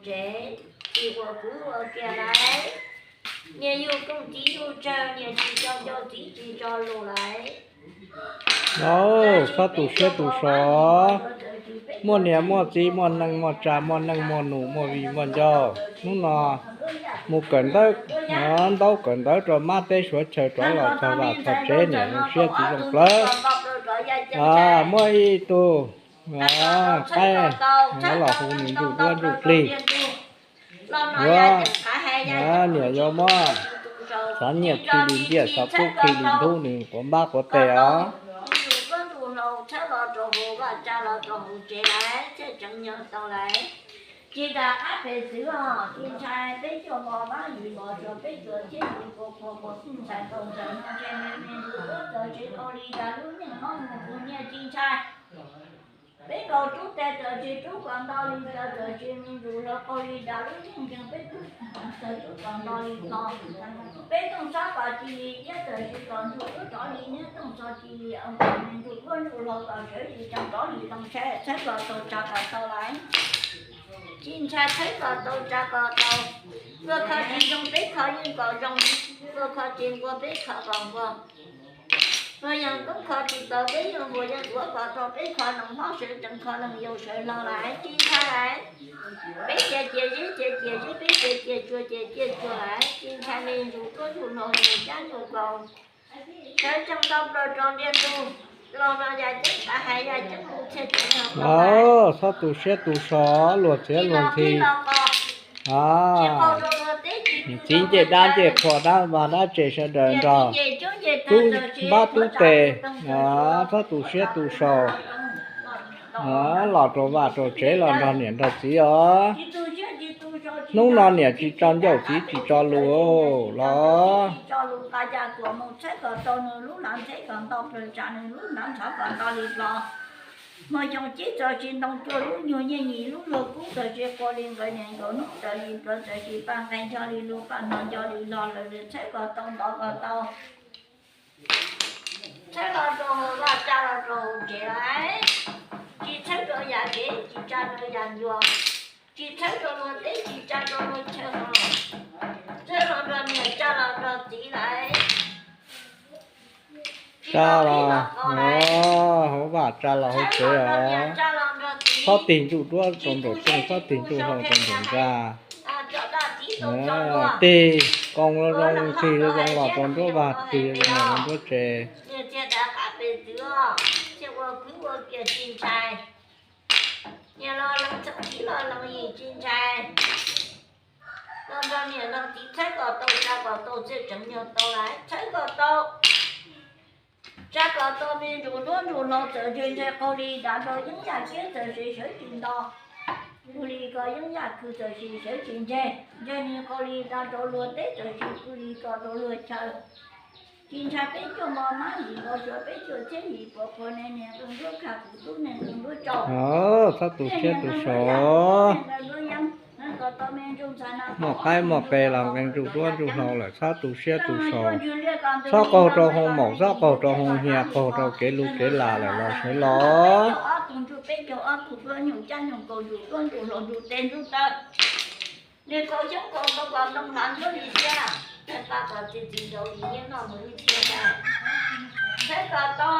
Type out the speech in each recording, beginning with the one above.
tsev, tsis ua kwv ua tij lawm, niam yug kooj txiv yug tsawg, niam tsis tso nco txiv tsis tso lus lawm. Lauj, txhob tu siab tu so. Muaj niam muaj txiv, muaj neej muaj tsa, muaj neej muaj nus, muaj viv muaj ncaus. Hnub no mus kawm ntawv, ntaub kawm ntawv rau mab teb suav chaw rov los txog vaj txog tsev niam zoo siab txiv zoo plawv. Muaj ib tug qaib los hu nws ntsuj duab ntsuj plig. Yuav, niam yuav muab xov nyiaj khi li ntiaj, xov kub khi li nthub, nws quav npab quav tes os. Txhob los rau hauv vaj tsa los rau hauv tsev lawm, txhob tseev nyob tau lawm. Tsis tas qab pes txwv os, tsis ntshai peb cuaj mos mab yim mos suav peb cuaj txhiab yim pua pua pua txij ntxhais tau ntxawm no ntshe me me ntsuj duab txawm tsis qau li cas lub neej hlob mus kuv nyiaj tsis ntshai. Peb nkaus rub tes txawm tsis rub kom nto li cas txawm tsis me ntsuj hlau qau li cas lub neej nkeeg peb txawm rub kom nto li no. Peb tooj sab kom cia li iab txawm tsis kom ntsuj duab rov li nyiab tooj txho cia li me ntsuj duab ntsuj hlau kom sawv li tseem rov li loo tsheb txhawb kom tau tsa kom tau lawm. Tsis ntshai txhawb kom tau tsa kom tau. Luag kho tsis zoo peb kho yeej kom zoo, luag kho tsis nquag peb kho kom nquag. Luag yeej koob kho tsis tau peb yeej nquag yeej tuav kom tau, peb kho noog hlob sawv tsees kho noog yau sawv hlo lawm tsis ntshai lawm. Peb cia cia zeb cia cia zeb, peb cia cia tsua cia cia tsua lawm tsis ntshai me ntsuj duab ntsuj hlau mus cab ntsuj kaus. Sawv tsees tau plaws rau ntiaj tug, los no yam ceeb tav hais yam ceeb lus txhiaj tseem yog tau lawm. Txhob tu siab tu so, luag txiav luag ntxhi. Txiv ncej dab ncej qhua dab vag dab tse sawv daws nrog tub npab tub tes, txhob tu siab tu so. Los rau vaj rau tsev los nrog niam nrog txiv os. Hnub no niam tsis tso ncauj txiv tsis tso lus los. Hmo xyoo cib txawm tsis ntoo cuaj lub nyuag nyiaj nyiam lub luag kub txawm tsis qua li nqawd niam nkaus hnub txawm li nplawv txawm tsis paj nqaij nco li lus paj hno nco li los lawm txhawb kom tau ntov kom tau. Txhawb los rau hauv vaj tsa los rau hauv tsev lawm. Tsis txhawb rau yam kev tsis tsa rau yam ncua. Tsis txhawb rau luag teb tsis tsa rau luag chaw hos. Txhawb los rau niam tsa los rau txiv lawm. Tsa los hauv vaj tsa los hauv tsev os. Txhob tig ntsuj duab rau nraum rooj, txhob tig ntsuj hlau rau nraum nra. Tig koos zoo, tig zoo los rau nruab vaj, tig zoo los rau nruab tsev. Niam los lees txheeb txiv los lees yim tsis ntshai. Los nrog niam nrog txiv txhawb kom tau, tsa kom tau, txhiaj tseem yog tau lawm txhawb kom tau. Tsa kom tau me ntsuj duab ntsuj hlau txawm ntse ntse qau li dav rau yeeb yaj kiab txawm sis sawv tsis nto. Pw li ko yeeb yaj khw txawm sis sawv tsis ntse, ntse ni qau li dav rau luag teb txawm sis pw li ko rau luag chaw. Tsis ntshai peb cuaj mos mab yim mos suav peb cuaj txhiab yim pua qhua neeg niag nqee nruab khaj kuv tub neeg nqee nruab tsaus. Txhob tu siab tu so. Muaj qaib muaj qe los nqee ntsuj duab ntsuj hlau lawm txhob tu siab tu so. Txhob qaug rau hoo maum, txhob qaug rau hoo hias, qaug rau kev lus kev las lawm los sawv los. Niag kaus xyoob kaus ntoo kom ntoo hlav ncuab li xiab, pa kom txi txiv nraud li nyiaj noj mus ib txhia tas. Txhawb kom tau.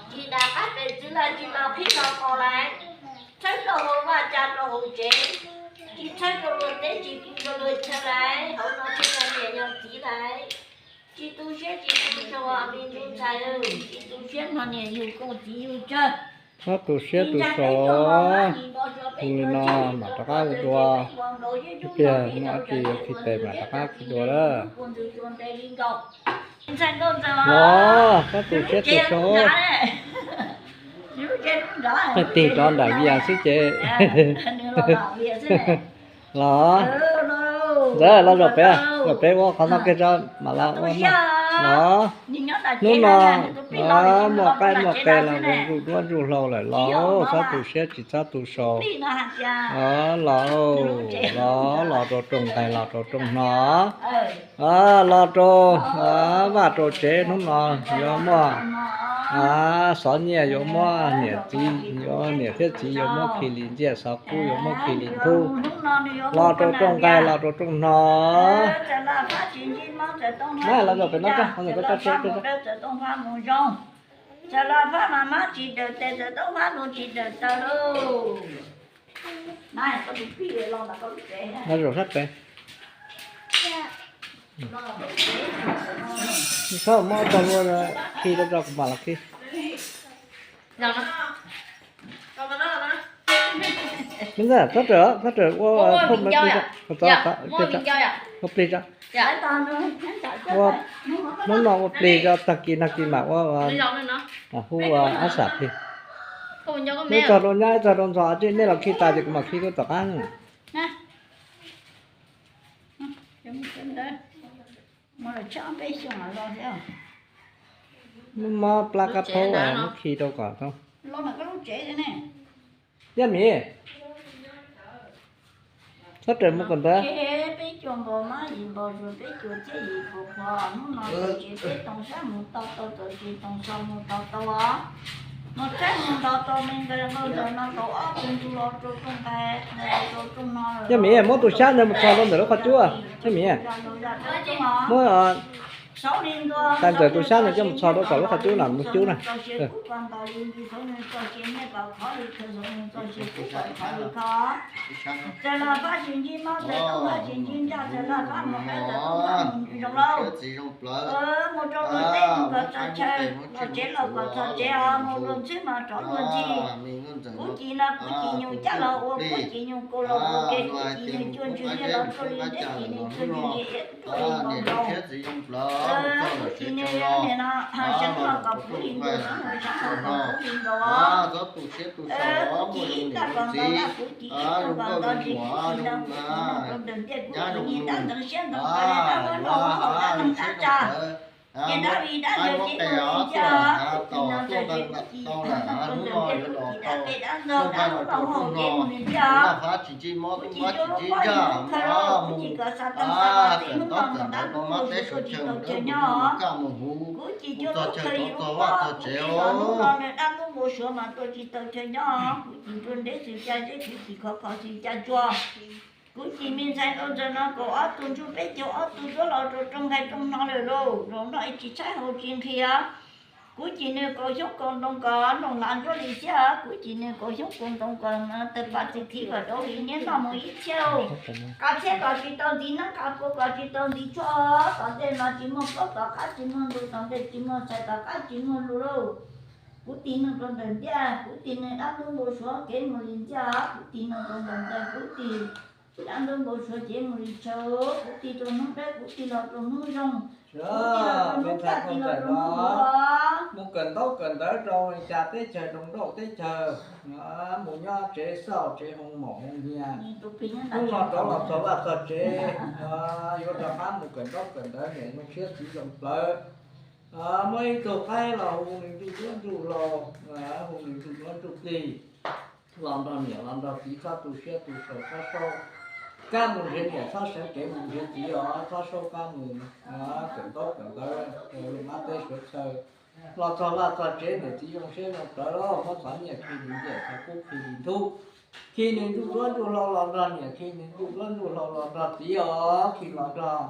Tsis tas qab pes txwv lawm tsis los qhib los qos lawm. Txhawb rau hauv vaj tsa rau hauv tsev. Tsis txhawb rau luag teb tsis pw rau luag chaw lawm, hauv no thiaj yog niam yog txiv lawm. Tsis tu siab tsis tu so, me ntsuj ntxhais, tsis tu siab nrog niam yug kooj txiv yug tsawg. Txhob tu siab tu so. Hu li no mam rov qab ua dua. Ib pliag muaj dab tsi yuav khi tes mam rov qab khi dua lawm. Los, txhob tu siab tu so. Tig rov nram vias xwb ces. Los, ntawd los zaum pem, zaum pem ua qhov no kiag tso mam li ua no. Los, hnub no muaj qaib muaj qe los nqee ntsuj duab ntsuj hlau lawm los txhob tu siab tsis txhob tu so. Los, los, los rau rooj nqaij los rau rooj hno. Los rau vaj rau tsev hnub no yuav muaj Xov nyiaj yuav muab niam txiv, yuav niam thiab txiv yuav muab khi li nciaj, xov kub yuav muab khi li ntuj, los rau rooj nqaij los rau rooj hno. Los zaum pem no, los zaum pem no. Txawm los fab mas mab tsis dawm tes, txawm toob fab lus tsis dawm taw lauj. Los zaum sab pem. Txhob muab tog lua, khi rau rau kuv mam los khi. Txhob raws, txhob raws ua, ua plig tso. Ua, hnub no ua plig tso, tag kis nag kis mam ua, hu ab sam plig. Ib txog rau nyab, ib txog rau ntxov, nej los khi tas ces kuv mam khi rau tom qab. Muab plab kab phaub muab khi rau kom tau. Yaj Mim, txhob raws mus kom ntawd. Yaj Mim, muab tus xyab ntawd mus txog rau ntawm lub qhov cub. Yaj Mim, muab, tas ntawm tus xyab ntawd coj mus txog rau tom lub qhov cub no, mus cub na. Kuv ci no kuv ci nyuj cab los ua, kuv ci nyuj kaus los ua ke, kuv ci nyuj cua ntswg liaj los tsuag li nteb, ci nyuj cua ntswg liaj tuaj li nkaus nkaus. Kuv ci nyuj niam no, seev los kom puv li nkaus, seev los kom puv li nkaus. Kuv ci ib tag kom ntau, kuv ci ib tag kom ntau, kuv ci ntau, kuv ci ntau rau ntawm ntiaj, kuv ci ib tag ntawd siab ntau rau li dab laug los dab neeg dab tsa. Ces dab vim dab yawg ces mus li ntag, kuv ci ntau rau ntawm ntiaj, kuv ci dab pem dab ntxaug dab laug los mus kev mus li ntag. Kuv ci cuab lub pob yim lub khawv los, kuv ci kom xav tau xav los txiv hnub no mus dab hnub mus suav tuaj tsis tau chaw nyob. Kuv ci cuab lub khawv yim lub pob, kuv ci kom hnub no nws dab hnub mus suav mas tuaj tsis tau chaw nyob. Kuv ci nruab nreb xwm ca zeb, kuv ci khov kho xwm ca tsua. Kuv ci me ntxhais ntawm no kaum ob tug, ntsuj peb caug ob tug, tuaj los rau rooj nqaij rooj hno lawm lauj, zaum no tsis tshaib hau tsis nqhis. Kuv ci nws kaus xyoob kaus ntoo kom nplooj hlav ntsuab li xiab, kuv ci nws kaus xyoob kaus ntoo kom tawg pas txi thiv kom rau li niab noj mus ib txhiab. Kav txhiab kom tsis tau ntxiv neeb, kav kua kom tsis tau ntxiv tshuaj, tom ntej no tsis muaj plaub tom qab tsis muaj ntug, tom ntej tsis muaj txhais tom qab tsis muaj lus lauj. Kuv tig neeg rau ntawm ntiaj, kuv tig neeg dab ntub npau suav kev mus li ntiaj, kuv tig neeg rau ntawm ntiaj, kuv tig dab ntub npau suav kev mus li tshaw, kuv tig rau hnub dawb, kuv tig los rau hnub zoo, kuv tig los rau hnub kaj, tig los rau hnub ua. Mus kawm ntaub kawm ntawv rau li cas teb chaws, rau nrauj teb chaws, mus nyob tsev xauj tsev hoo maum hoo nyias. Hnub no rov los txog vaj txog tsev, yuav rov qab mus kawm ntaub kawm ntawv, niam zoo siab txiv zoo plawv. Muaj ib tug qaib los hu nws ntsuj duab ntsuj hlauv, hu nws ntsuj duab ntsuj plig, los nrog niam los nrog txiv txhob tu siab tu saud, txhob saub kab mus nrhiav niam, txhob seev kev mus nrhiav txiv os, txhob saub kab mus kawm ntaub kawm ntawv rau mab teb suav chaw. Los txog vaj txog tsev niam txiv zoo siab zoo plawv, muab xov nyiaj khi li nciaj, xov kub khi li ntuj, khi nws ntsuj duab ntsuj hlauv los nrog niam, khi nws ntsuj duab ntsuj hlauv los nrog txiv os, khi los nrog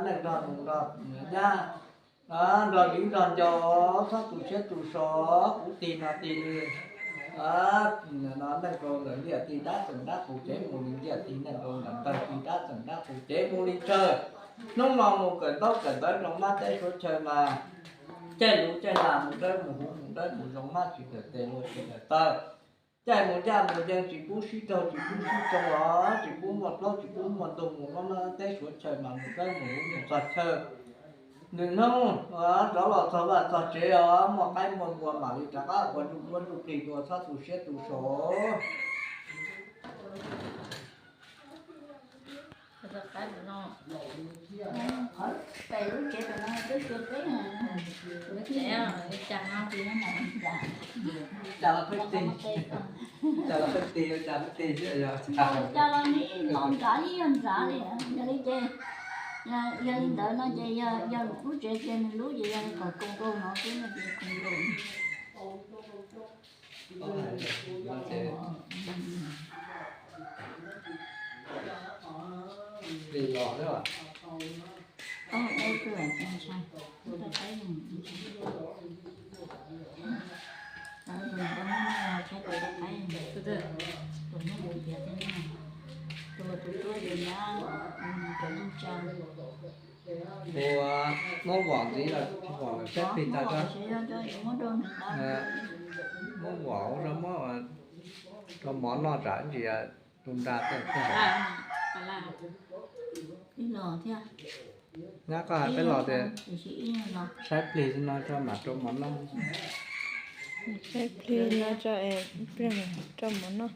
neej nrog nus nrog nyab, nrog viv nrog ncaus, txhob tu siab tu so. Kuv tig no tig li no, neej rau ntawm ntiaj teb dab txeem dab qus cev mus li ntiaj teb, neej rau ntawm ntawg teb dab txeem dab qus cev mus li tsawg. Hnub no mus kawm ntaub kawm ntawv rau mab teb suav chaw mas caij lus caij lam mus dawb mus huv, mus dawb mus zoo, mab tsis dawm tes lua tsis dawm taw. Caij mus ncaj mus ncees tsis pub sib raug tsis pub sib tsoo os, tsis pub muaj plaub tsis pub muaj ntug, mus mab teb suav chaw mas mus dawb mus huv mus txog chaw. Nws hnub rov los txog vaj txog tsev os, muaj qaib muaj npua mam li rov qab ua ntsuj duab ntsuj plig dua, txhob tu siab tu so. Cas los pheej tig, cas los pheej tig, cas los pheej tig, cas pheej tig, cas los ib los nrad ib yog nrad li, yog li ces Yog li ntawd no ces yog lub tsev ces nws lub ces yog kom koom nkaus no xwb no ces koom nkaus. Ua, muab vom ntxiv los tsis vom lawm, saib plig tag tso. Muab vom ua rau muab rau mov noj tsam ntsis tus nra tej. Nyab koj hais peb los tias saib plig no tso mam rau mov noj. Saib plig no tso es rau mov noj.